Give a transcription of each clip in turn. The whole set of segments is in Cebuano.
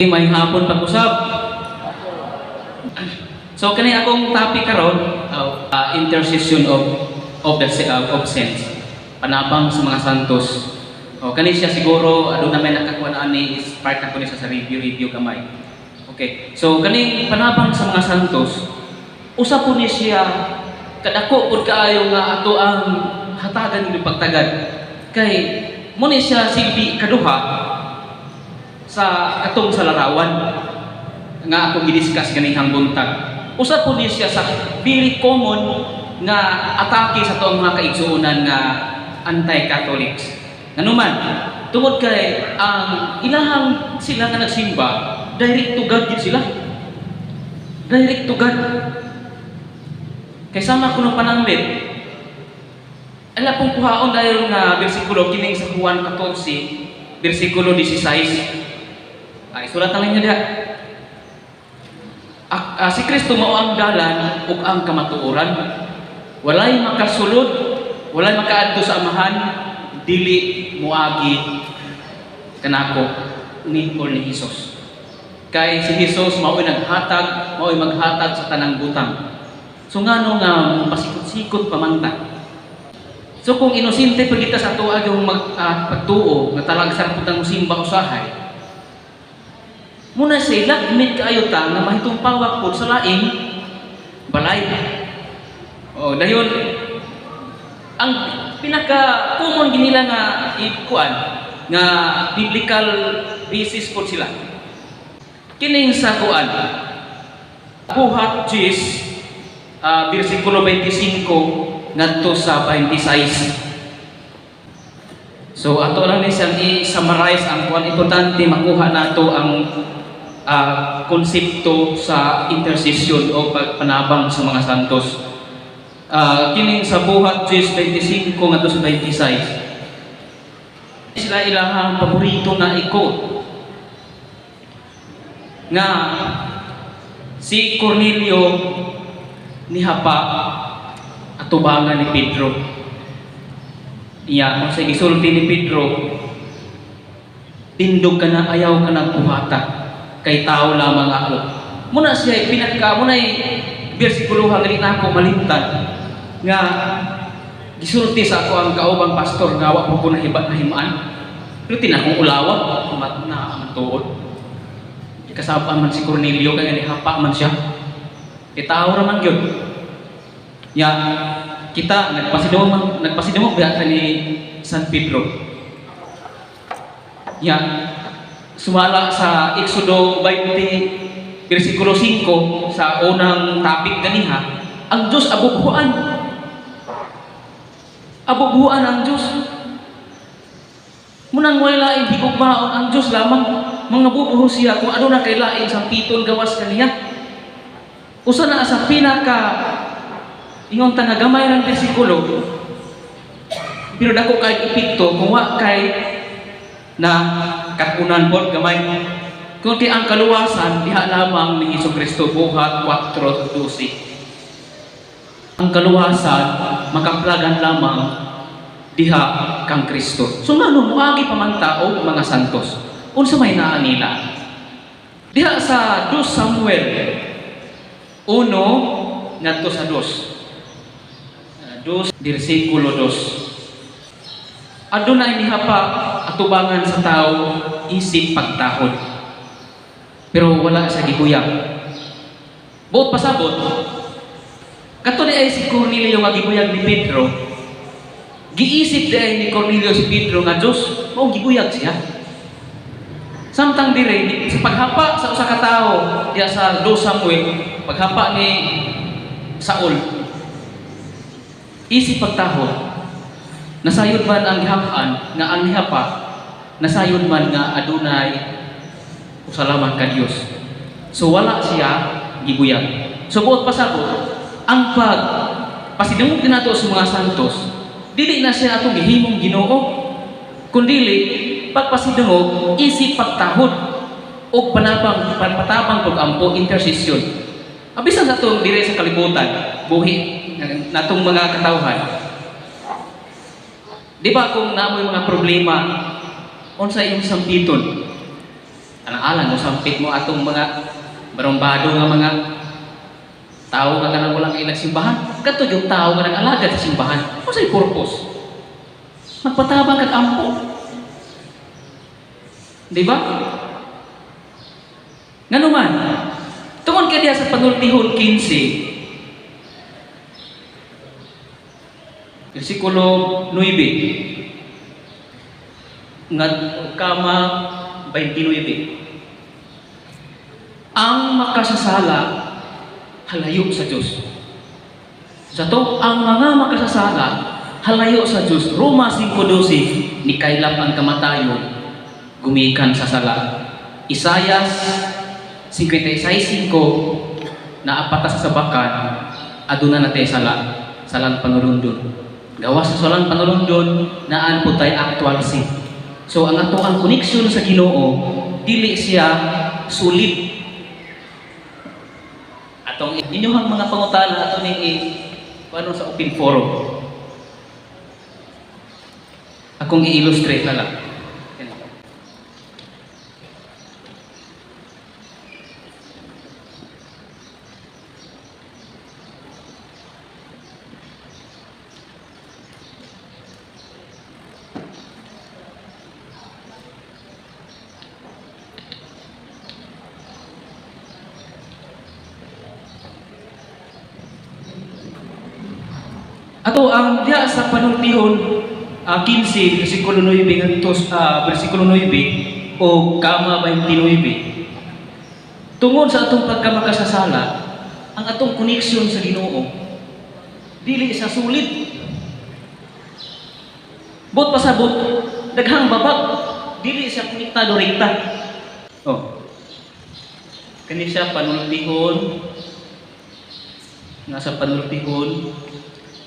May hapon pag-usab. So kani akong topic karon, intercession of the of saints. Panabang sa mga santos. O kani siya siguro aduna may nakakuha na ani is part na ko ni sa review review gamay. Okay. So kaning panabang sa mga santos, usa po ni siya kadako pud kaayo nga ato ang hatagan ng pagtagad. Kay mo ni siya silbi kaduha sa katong sa larawan nga akong gidiscuss ganihang buntag. Usa po ni siya sa very common nga atake sa atong mga kaigsuonan nga anti-Catholics. Nganuman, tungod kay ang ilahang sila nga nagsimba, direct to God gid sila. Direct to God. Kay sama ko ng pananglit, ala pong kuhaon dahil nga bersikulo kining sa Juan 14, bersikulo 16. Ay, sulat na ninyo diha. Si Kristo mao ang dalan ug ang kamatuoran. Walay makasulod, walay makaadto sa Amahan, dili muagi kanako ni or ni Hesus. Kay si Hesus mao'y naghatag, mao'y maghatag sa tanang butang. So ngano nga pasikot-sikot pa man ta? So kung inosente pa kita sa atoa yung pagtuo nga talagsan pud ang simba usahay, muna siya lagmit kaayo ta nga mahitumpawak pod sa laing balay. O dayon ang pinaka common ginila nga ikuan nga biblical basis pod sila. Kining sa kuan Buhat 10, bersikulo 25 ngadto sa 26. So ato lang ni siyang i-summarize ang kuan, importante makuha nato ang konsepto sa intercession o pagpanabang sa mga santos. Kining sa Buhat 10:25 ngadto sa 26. Sila ilahang paborito nga i-quote nga si Cornelio nihapa atubangan ni Pedro. Iya, kung sa gisulti ni Pedro, "Tindog ka na, ayaw ka na buhata, kay tao lamang ako." Muna siya, pinaka, muna bersikulo nga di na ako malimtan, nga gisulti sa ako ang kaubang pastor nga wa po ko nahiba nahimaan. Pero tinakong ulawa, mat na ang tuod. Kasaba man si Cornelio, kaya nihapa man siya. E tao ra man gyud. Ya, kita nagpasidungog nagpasidungog ba ka ni San Pedro? Ya, sumala sa Exodo 20 versikulo 5 sa unang topic ganiha, ang Diyos abubhuan. Abubhuan ang Diyos. Munang way laing higugmaon ang Diyos lamang mga bubuho siya kung ano na kay laing sampiton gawas kaniya. Usa na sa pinaka ingon ta nga gamay ng bersikulo pero dako kay epekto kung wa kay na katunan pod gamay. Kundi ang kaluwasan diha lamang ni Hesus Kristo, Buhat 4:12. Ang kaluwasan makaplagan lamang diha kang Kristo. So ngano moagi pa man ta og mga santos? Unsa may naa nila? Diha sa 2 Samuel 1 ngadto sa 2. 2 bersikulo 2. Aduna inihapa atubangan sa tao isip pagtahod. Pero wala sa gibuyag. Buot pasabot, kato di ay si Cornelio nga gibuyag ni Pedro, giisip di ay ni Cornelio si Pedro nga Diyos, mao gibuyag siya. Samtang dire sa paghapa sa usa ka tawo diha sa 2 Samuel, paghapa ni Saul, isip pagtahod, nasayod man ang gihapan nga ang nihapa, nasayod man nga adunay usa lamang ka Dios. So wala siya gibuyag. So buot pasabot, ang pag pasidungog din nato sa mga santos, dili na siya atong gihimong Ginoo, kundili pagpasidungog isip pagtahod og panabang patabang pag-ampo, intercession. Abisan sa atong dire sa kalibutan, buhi natong mga katawhan. Di ba kung namoy mga problema, unsa imong sampiton? Alang-alang mo sampit mo atong mga barumbado nga mga tao nga kanang walang ilang simbahan. Kadto yung tao nga nag-alagad sa simbahan. Unsay purpose? Magpatabang kag ampo. Di ba? Ngano man, tungod kay diha sa Panultihon 15, versikulo 9, nga kama 29. Ang makasasala halayo sa Dios. Sa to, ang mga makasasala halayo sa Dios. Roma 5:12, ni kaylap ang kamatayon gumikan sa sala. Isayas 56:5, naapata sa sabakan, aduna na tay sala, salang panulundon. Gawas sa salang panulundon, naan po tay actual sin. So ang ato ang connection sa Ginoo, dili siya sulit. Atong inyong mga pangutana ato ning i kuano sa open forum. Akong i-illustrate na lang. Ato ang diha sa Panultihon 15 versikulo 9 ngadto versikulo 9 o kama 29. Tungod sa atong pagkamakasasala, ang atong connection sa Ginoo dili sa sulit. Bot pasabot, daghang babag, dili siya konektado rekta. Oh. Kani siya Panultihon, nasa Panultihon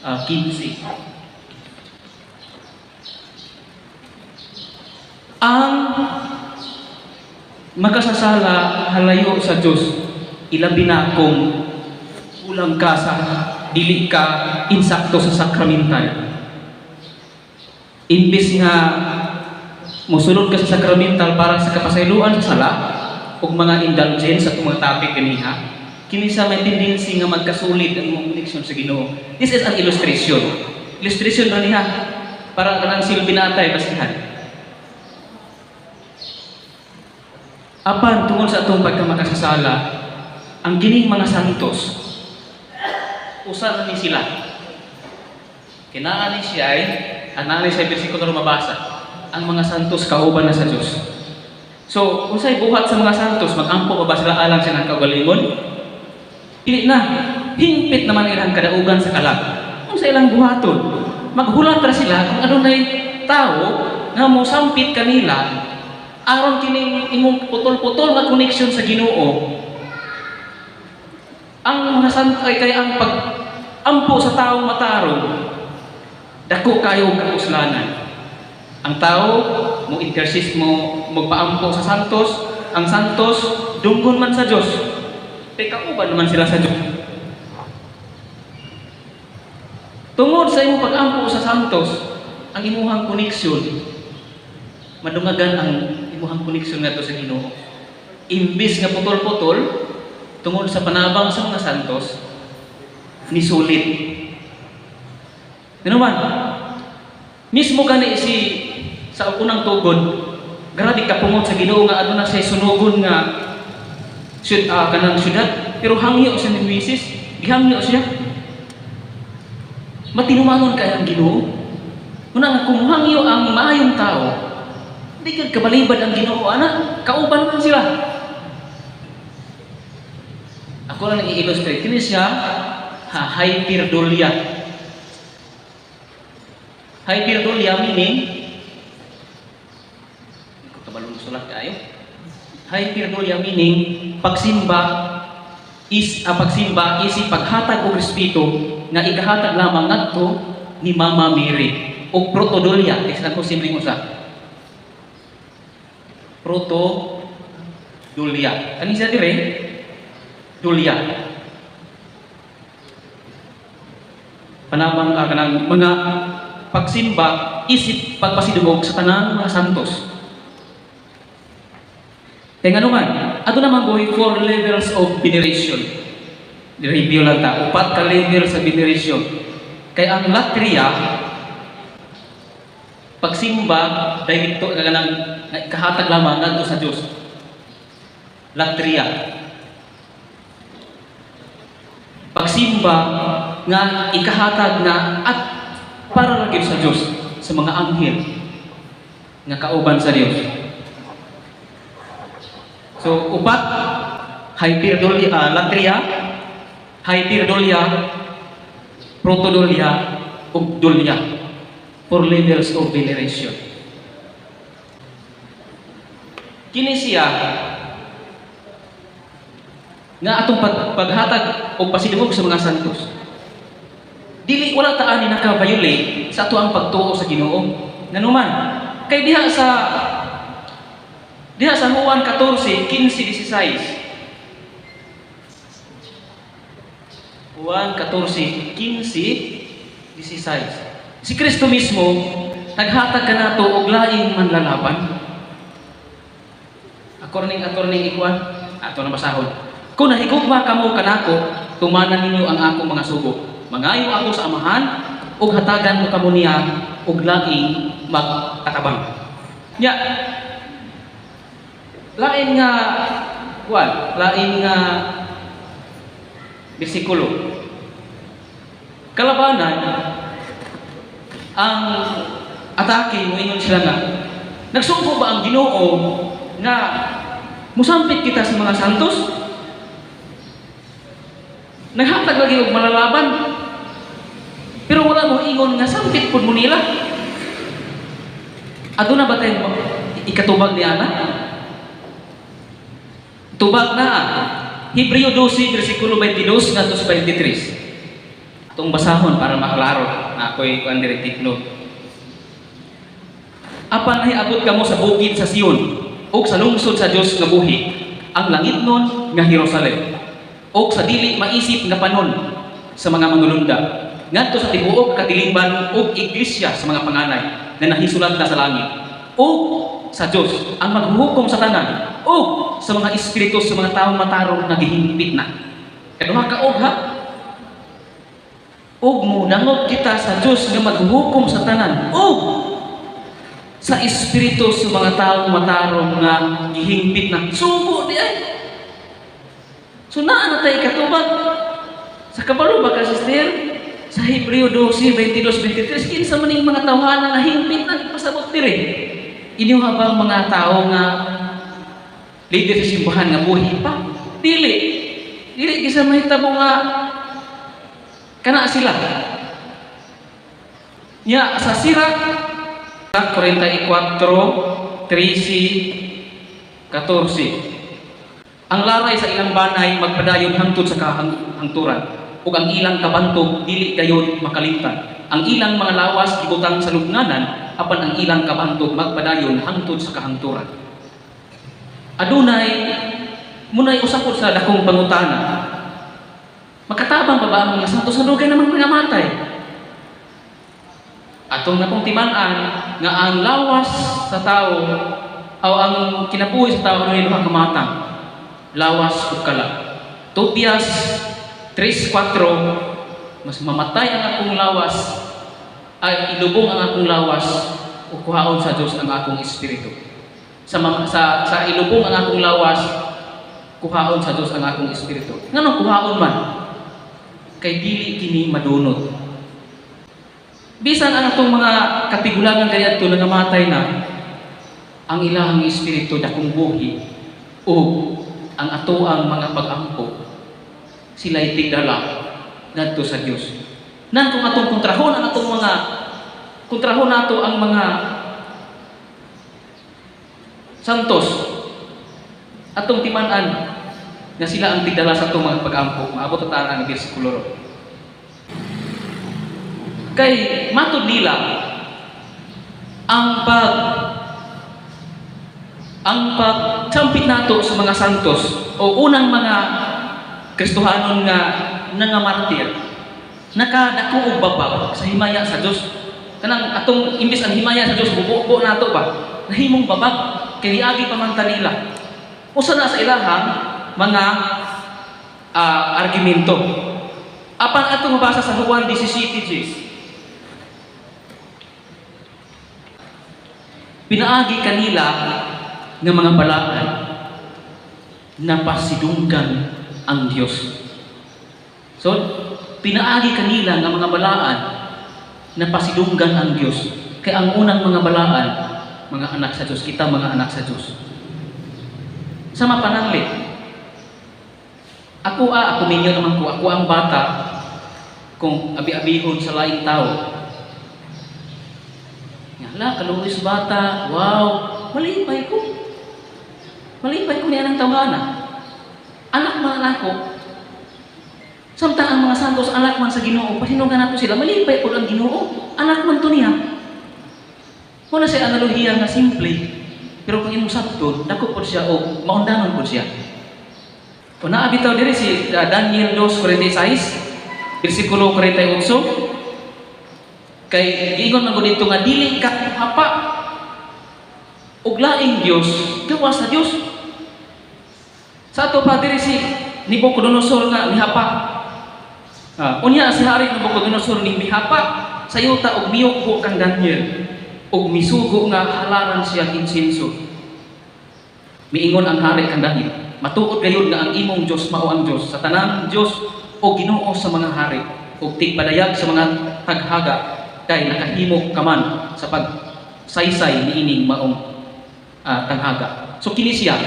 15. Ang makasasala halayo sa Dios, ilabi na kung kulang ka sa dili ka insakto sa sakramental. Imbis nga mosulod ka sa sakramental para sa kapasayloan sa sala ug mga indulgence sa itong mga topic kaniha, kini sa may tendency nga magkasulid ang imong connection sa Ginoo. This is an illustration. Illustration ra niya para kanang silbi natay basihan. Apan tungod sa atong pagkamakasasala, ang kining mga santos usa na ni sila. Kinaan ni siya ay anani sa bersikulo mabasa. Ang mga santos kauban na sa Dios. So, unsay buhat sa mga santos? Mag-ampo pa ba sila alang sa ilang kaugalingon? Dili na. Hingpit naman ilang kadaugan sa kalag. Unsa ilang buhaton? Maghulat ra sila kung adunay tao nga mosampit kanila aron kining imong putol-putol nga connection sa Ginoo. Ang mga santos ay kay ang pag-ampo sa taong matarong dako kayo kapuslanan. Ang tao mo intercede mo magpaampo sa santos, ang santos dunggon man sa Dios. Kay kauban naman sila sa Dios. Tungod sa imong pag-ampo sa santos, ang imuhang connection madungagan ang imuhang connection ngadto sa Ginoo. Imbis nga putol-putol, tungod sa panabang sa mga santos, nisulit. Ano man? Mismo gani si sa unang tugon, grabe kapungot sa Ginoo nga aduna siya sunugon nga kanang syudad, pero hangyo siya ni Moises, gihangyo siya. Matinumanon kay ang Ginoo. Una nga kung hangyo ang maayong tao, di ka kabalibad ang Ginoo ana, kauban man sila. Ako lang i-illustrate kini siya ha, hyperdulia. Hyperdulia meaning ko kabalong sulat kayo. Hyperdulia meaning pagsimba is pagsimba isi paghatag og respeto nga ikahatag lamang ngadto ni Mama Mary. Og protodulia, isa ko simpleng usa. Protodulia. Kani siya dire? Dulia. Panabang kanang mga pagsimba isip pagpasidungog sa tanang mga santos. Kay ngano man, aduna man goy four levels of veneration. Review lang ta, upat ka level sa veneration. Kay ang latria, pagsimba, direkto na lang kahatag lamang ngadto sa Dios. Latria. Pagsimba nga ikahatag na at para lagi sa Dios, sa mga anghel nga kauban sa Dios. So upat: hyperdulia, latria, hyperdulia, protodulia, ug dulia. Four levels of veneration. Kini siya nga atong paghatag og pasidungog sa mga santos. Dili, wala ta ani naka-violate sa ato ang pagtuo sa Ginoo. Nganuman, kay diha sa Juan 14, 15, 16. Juan 14, 15, 16. Si Kristo mismo naghatag kanato og laing manlalaban. According ikuan, ato na basahon. "Kung nahigugma kamo kanako, tumanan ninyo ang akong mga sugo. Mangayo ako sa Amahan ug hatagan ko kamo niya og laing magkatabang." Nya lain nga kuan, lain nga bersikulo. Kalabanan ang atake, moingon sila nga nagsugo ba ang Ginoo nga musampit kita sa mga santos? Naghatag lagi og malalaban. Pero wala mo ingon nga sampit pud mo nila. Aduna ba tayo ikatubag ni ana? Tubag na. Hebreo 12 versikulo 22 ngadto sa 23. Itong basahon para maklaro na ako'y kuan diri tikno. "Apan nahiabot kamo sa bukid sa Sion ug sa lungsod sa Dios nga buhi, ang langitnon nga Jerusalem, ug sa dili maisip nga panon sa mga manulunda, ngadto sa tibuok katilingban ug iglesia sa mga panganay nga nahisulat na sa langit, ug sa Dios ang maghuhukom sa tanan, ug sa mga espiritu sa mga taong matarong nga gihimpit na." Kaduha ka og ha. Ug munangop kita sa Dios nga maghuhukom sa tanan ug sa espiritu sa mga taong matarong nga gihimpit na. Sugo di ay. So naa na tayo katubag. Sa kabalo ba ka, sister? Sa Hebreo 12, 22, 23, kinsa man ning mga tawhana nga hingpit na pasabot diri? Inyo bang mga tao nga leader sa simbahan nga buhi pa? Dili. Dili kisa mahitabo nga kana sila. Nya sa Sirach 44, 13, 14. "Ang laray sa ilang banay magpadayon hangtod sa kahangturan, ug ang ilang kabantog dili dayon makalimtan. Ang ilang mga lawas gibutang sa lubnganan, apan ang ilang kabantog magpadayon hangtod sa kahangturan." Adunay munay usa sa dakong pangutana. Makatabang pa ba ang mga santos nga dugay namang nangamatay? Atong napong timan-an nga ang lawas sa tao o ang kinabuhi sa tao adunay duha ka matang, lawas ug kalag. Tobias 3:4, "Mas mamatay ang akong lawas, ay ilubong ang akong lawas ug kuhaon sa Dios ang akong espiritu." Sa ilubong ang akong lawas, kuhaon sa Dios ang akong espiritu. Nganong kuhaon man? Kay dili kini madunot. Bisan ang atong mga katigulangan kaniadto nangamatay na, ang ilahang espiritu dakong buhi ug ang atoang mga pag-ampo sila'y tigdala ngadto sa Dios. Nan kung atong kontrahon ang atong mga kontrahon nato ang mga santos, atong timan-an nga sila ang tigdala sa atong mga pag-ampo. Maabot ta ang bersikulo ro. Kay matud nila ang pagsampit nato sa mga santos o unang mga Kristohanon nga nangamartir nakadako og babag sa himaya sa Dios. Kanang atong imbis ang himaya sa Dios bubo nato ba, nahimong babag kay niagi pa man ta nila. Usa na sa ilahang mga argumento. Apan atong mabasa sa Juan 17:10. Pinaagi kanila ng mga balaan napasidunggan ang Dios. So, pinaagi kanila ng mga balaan napasidunggan ang Dios. Kaya ang unang mga balaan, mga anak sa Dios, kita mga anak sa Dios. Sa mapananglit, ako minyo naman ko, ako ang bata, kung abi-abihon sa laing tao. Nga, kaluoy sa bata, wow, malipay ko. Malipay ko niya ng tawhana. Anak man ako. Samtang ang mga santos, anak man sa Ginoo, pasinungan nato sila, malipay po ang Ginoo. Anak man to niya. Wala siya analohiya nga simple, pero kung imong sabton, dako po siya o maundangon po siya. O naa bitaw diri si Daniel 2:46, bersikulo 48, kay giingon man ko dito nga dili ka hapa og laing Dios gawas sa Dios. Sa ato pa diri si Nabucodonosor nga mihapa. Unya si Hari Nabucodonosor ni mihapa sa yuta og miyukbo kang Daniel ug misugo nga halaran siya insenso. Miingon ang hari kang Daniel, "Matuod gayud nga ang imong Dios mao ang Dios sa tanang Dios o Ginoo sa mga hari ug tigpadayag sa mga taghaga, kay nakahimo ka man sa pagsaysay niining maong taghaga." So kini siya,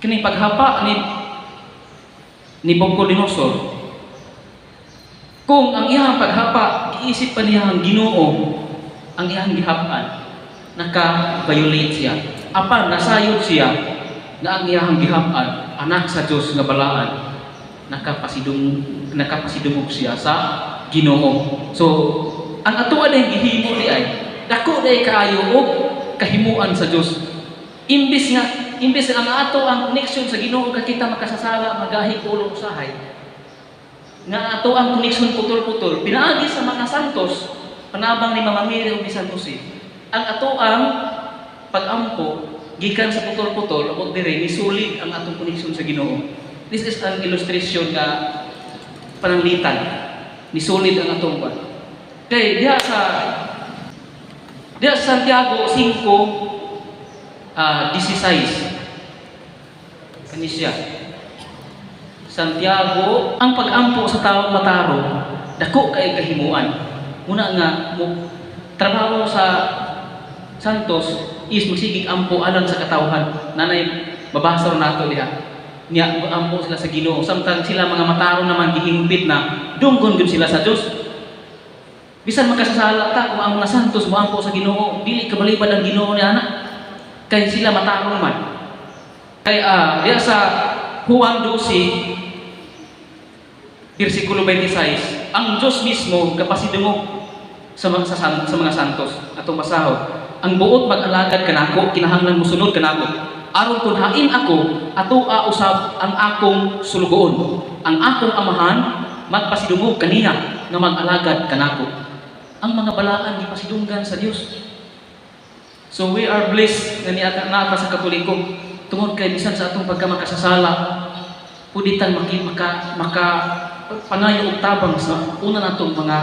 kini paghapa ni Nabucodonosor, kung ang iyang paghapa giisip pa niya ang Ginoo ang iyang gihapan, naka-violate siya. Apan nasayod siya nga ang iyang gihapan anak sa Dios nga balaan, nakapasidungog siya sa Ginoo. So ang atoa na gihimo di ay dako day kaayo og kahimuan sa Dios. Imbis nga ang ato ang connection sa Ginoo, kay kita makasasala, magahig ulo usahay nga ato ang connection putol-putol, pinaagi sa mga santos, panabang ni Mama Mary ug ni San Jose, ang ato ang pagampo gikan sa putol-putol ug dire misulid ang atong connection sa Ginoo. This is an illustration nga pananglitan nisulid ang atong kwan. Kay diha sa Santiago 5 16, kani siya Santiago, ang pag-ampo sa taong matarong dako kay kahimuan. Muna nga mo trabaho sa santos is magsigig ampo alang sa katawhan. Nanay mabasa nato diha niya, ampo sila sa Ginoo, samtang sila mga matarong naman gihimpit na dunggon gyud sila sa Dios. Bisan makasasala ta, kung ang mga santos moampo sa Ginoo, dili kabalibad ang Ginoo ni ana, kay sila matarong man. Kay diha sa Juan 12 versikulo 26, ang Diyos mismo kapasidungog sa mga santos. Atong basahon. "Ang buot mag-alagad kanako kinahanglan mosunod kanako. Aron kun hain ako, atoa usab ang akong sulugoon. Ang akong Amahan magpasidungog kaniya nga mag-alagad kanako." Ang mga balaan gipasidunggan sa Dios. So we are blessed nga niya naa sa Katoliko tungod kay bisan sa atong pagkamakasasala, pwede tang maki, maka, maka pangayo og tabang sa una natong mga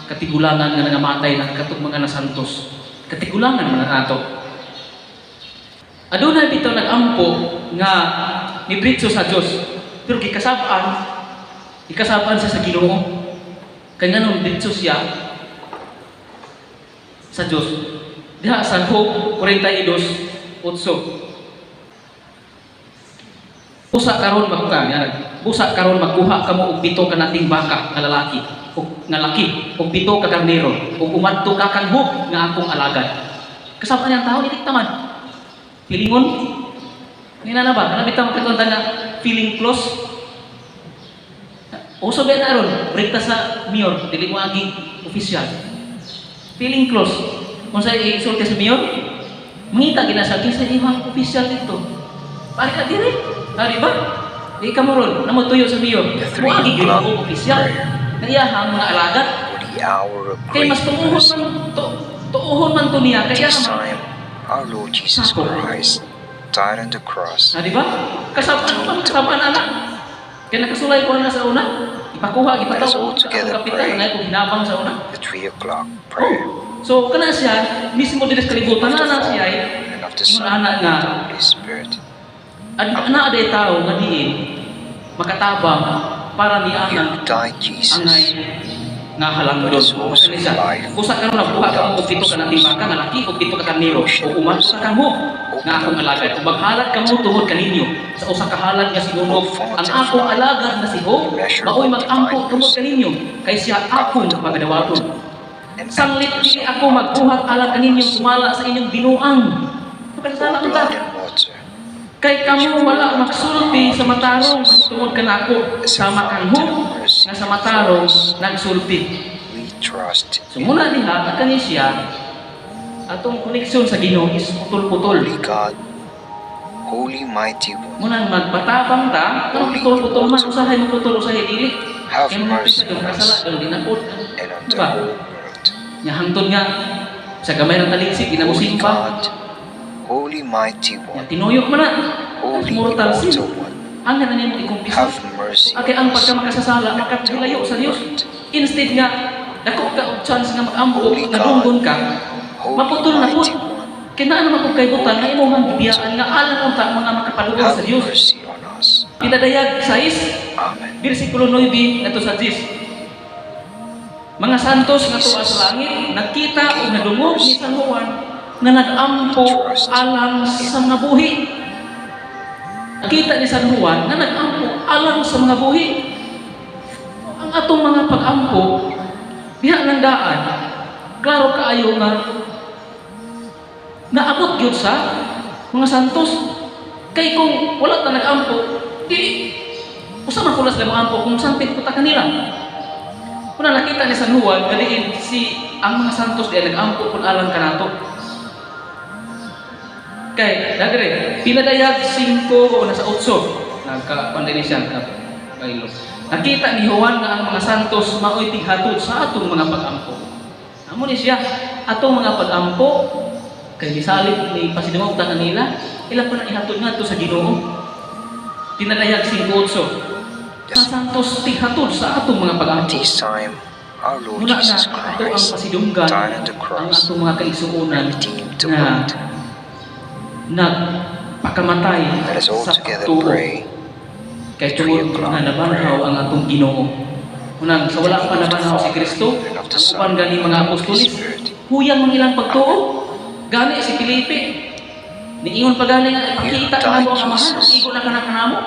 katigulangan nga nangamatay na, katong mga nasantos. Katigulangan man nato. Adunay bitaw nag-ampo nga nidritso sa Dios, pero gikasab-an siya sa Ginoo. Kay nganong diretso siya sa Dios? Diha sa Job 42:8. "Busa karon magkuha, yan. Busa karon magkuha kamo og 7 ka nating baka nga lalaki ug nga laki ug 7 ka karnero ug umadto ka kang Job nga akong alagad." Kasama niyang tao dili taman. Feelingon. Ngina na ba? Kana bitaw makatuon nga feeling close. Uso ba na ron? Rekta sa mayor, dili mo aging official. Feeling close. Kung sa isulti sa mayor, mangita gina sa kinsa imong official dito. Pare ka dire. Ah, di ba? Di ka mo ron, namo tuyo sa mayor. The 3 Moagi gyud o'clock og official. prayer, Nga iyahang mga alagad. or the hour of Kay great mas tuuhon mercy. man to, tuuhon man to niya kay This iyahang time, our Lord Jesus Sako. Christ died on the cross, Ah, di ba? Kasabaan pa, kasabaan ana. Kaya nakasulay ko na sa una. Ipakuha, Let us ipataw all sa akong together kapitan, pray. Na ko hinabang sa una. The 3 o'clock prayer. Oh. So kana siya mismo diri sa kalibutan Of na the na siya Father, ay and of the ingon Son, ana and nga of the Holy Spirit. Ana aday tao nga diin makatabang para ni You anang who died, Jesus, angay nga halangdon. But a source Kani siya, of life, Usa karon nagbuhat ka og 7 ka natibaka nga laki og 7 ka karnero o uman sa kamo nga akong alagad ug maghalad kamo tungod kaninyo sa usa ka halad nga sinunog. Ang akong alagad na si Job maoy mag-ampo tungod kaninyo kay siya akong pagadawaton. And Sanglit empty dili yourself ako out. magbuhat alang kaninyo sumala sa inyong binuang. Pagkasala O unta. blood and water, Kay kamo wala magsulti sa matarong tungod kanako sama kang Job nga sa matarong nagsulti. We trust So muna diha kani siya atong koneksyon sa Ginoo is putol-putol. Holy God, Holy Mighty One, Munang magpatabang ta, pero putol-putol man usahay mo putol, usahay dili. Have Kay mga mercy pisa on kasala us dong dinakot. and on the Diba? whole world. Nya hangtod nga sa gamay ng taligsik Holy ginamusimba. God, Holy Mighty Nya One, tinuyo man na. Holy Mortal sin. Immortal One, Ang na nimo ikumpisa. have mercy Okay, on ang us pagka makasasala, and the makatilayo whole sa Dios. world. Instead nga, dako ka og chance nga mag-ampo, Holy nga God, dunggon ka, Holy maputol na pud. Mighty One, Kay naa naman kung kaibutan nga imong gibiyaan nga alang unta mga makapaluwas have sa Dios. mercy on us. Pinadayag 6, Amen. versikulo 9 ngadto sa 10. Mga santos nga tuwa sa langit, nagkita o nadungog ni San Juan nga nag-ampo alang sa mga buhi. Nakita ni San Juan nga nag-ampo alang sa mga buhi. Ang atong mga pag-ampo, diha ng daan, klaro kaayo nga naabot gyud sa mga santos. Kay kung wala ta nag-ampo, di usa man kulas na mo-ampo kung sampit ko ta kanila. Una nakita ni San Juan nga diin si ang mga santos diya nag-ampo kung alang kanato. Kay dagre pinadayag 5 o nasa 8 nagka ni siya nagka. Nakita ni Juan nga ang mga santos maoy tighatod sa atong mga pag-ampo. Amo ni siya atong mga pag-ampo kay misalig ni pasidungog ta kanila ila pa na ihatod ngadto sa Ginoo. Pinadayag 5:8. Mga santos tighatod sa atong mga At pag-ampo. this time, our Lord Muna na Jesus ato ang Christ pasidunggan died on the ang cross atong mga kaigsuonan and redeemed the nga world. nagpakamatay Let us all sa together pagtuo pray. kay tungod nga nabanhaw ang atong Ginoo. Unang sa wala pa nabanhaw si Kristo, ang uban gani mga apostolis, huyang mang ilang pagtuo. Gani si Felipe, niingon pa gani nga ipakita kanamo ang Amahan, ug igo na kana kanamo.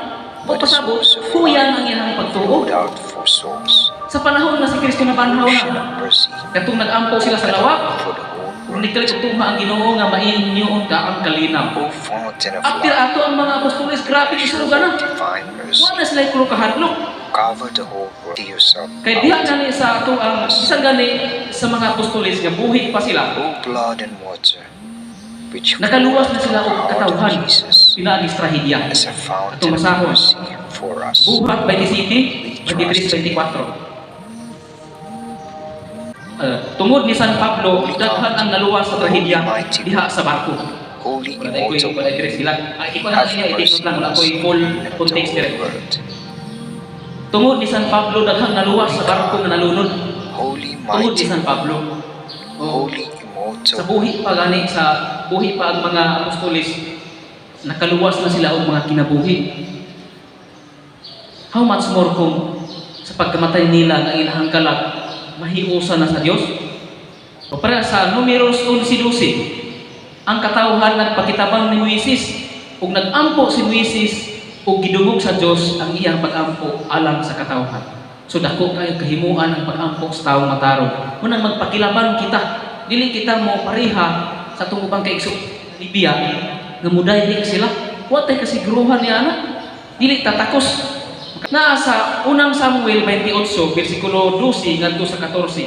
O pasabot, huyang ang ilang pagtuo. Flowed out for souls. Sa panahon nga si Kristo nabanhaw Ocean na, of mercy. katong nag-ampo sila sa lawak, For the whole kung world. nikalit og tugma ang Ginoo nga mainyoon ka ang kalinaw. O fountain of After life, ato ang mga apostoles, grabe isurugan na. divine mercy, Wala na sila kulo kahadlok. cover the whole world. See yourself Kay diha out. gani sa ato ang bisan gani sa mga apostoles nga buhi pa sila, O blood and water, which nakaluwas na sila flowed og from the heart of katawhan Jesus pinaagi sa trahedya. as a fountain Atong of basahon. mercy for us. Buhat 27, 23, 24. Tungod ni San Pablo, daghan ang naluwas sa trahedya diha sa barko. Holy Wala tayo Immortal wala tayo sila. Ay, ikaw na have niya mercy i-take note lang, on wala us ko'y full and on the context whole dire. world. Tungod ni San Pablo, daghang naluwas sa barko nga nalunod. Holy Tungod ni Mighty San Pablo. Oo. Holy Immortal Sa buhi pa gani sa buhi pa ang mga apostoles, nakaluwas na sila og mga kinabuhi. How much more kung sa pagkamatay nila nga ilahang kalag mahiusa na sa Dios? O para sa Numeros 11:12, ang katawhan nagpakitabang ni Moises ug nag-ampo si Moises ug gidungog sa Dios ang iyang pag-ampo alang sa katawhan. So dako kayo kahimuan ang pag-ampo sa taong matarong. Munang magpakilaban kita, dili kita mo pareha sa atong ubang kaigso Libya nga mudayik sila. Wa tay kasiguruhan ni ana. Dili tatakos. Naa sa unang Samuel 28 bersikulo 12 ngadto sa 14.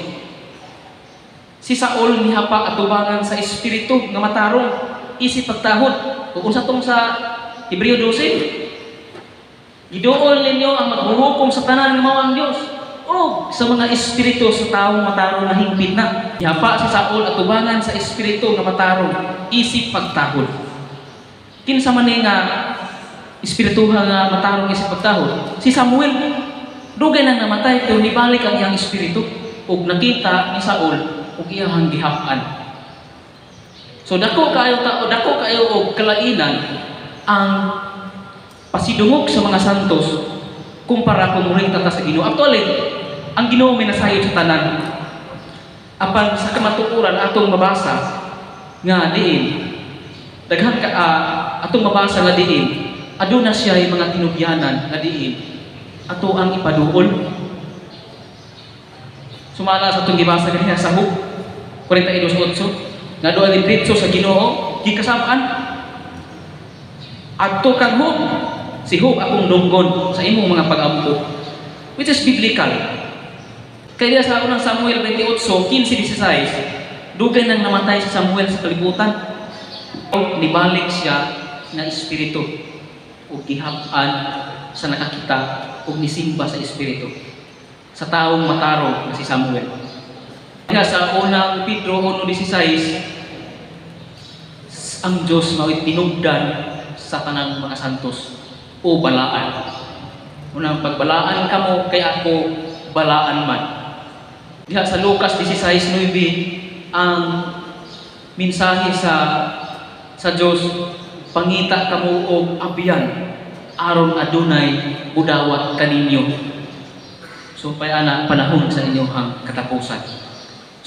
Si Saul nihapa atubangan sa espiritu nga matarong isip pagtahod. Ug unsa tong sa Hebreo 12? Giduol ninyo ang maghuhukom sa tanan nga mao ang Dios o sa mga espiritu sa taong matarong na hingpit na. Nihapa si Saul atubangan sa espiritu nga matarong isip pagtahod. Kinsa man ni nga espirituha nga matarong isip pagtahod? Si Samuel, dugay nang namatay pero nibalik ang iyang espiritu ug nakita ni Saul ug iyang gihap-an. So dako kaayo ta dako kaayo og kalainan ang pasidungog sa mga santos kumpara kung muringta ta sa Ginoo. Actually, ang Ginoo may nasayod sa tanan. Apan sa kamatuoran, atong mabasa nga diin daghan ka atong mabasa nga diin aduna siya mga tinubyanan nga diin ato ang ipaduol. Sumala sa atong gibasa ganina sa Job 42:8 nga doon ni diretso sa Ginoo gikasab-an adto kang Job, si Job akong dunggon sa imong mga pag-ampo, which is biblical. Kaya sa unang Samuel 28:15-16, dugay nang namatay si Samuel sa kalibutan. O nibalik siya nga espiritu ug gihap-an sa nakakita ug nisimba sa espiritu sa taong matarong na si Samuel. Kaya sa unang Pedro 1:16, ang Diyos mao'y tinubdan sa tanang mga santos o balaan. Unang pagbalaan kamo kay ako balaan man. Diha sa Lucas 16:9, ang mensahe sa Dios, pangita kamo og abyan aron adunay budawat kaninyo. So ana panahon sa inyong katapusan.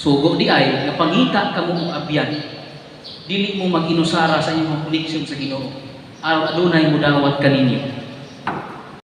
Sugo di ay nga pangita kamo og abyan. Dili mo mag-inusara sa inyong connection sa Ginoo aron adunay mudawat kaninyo.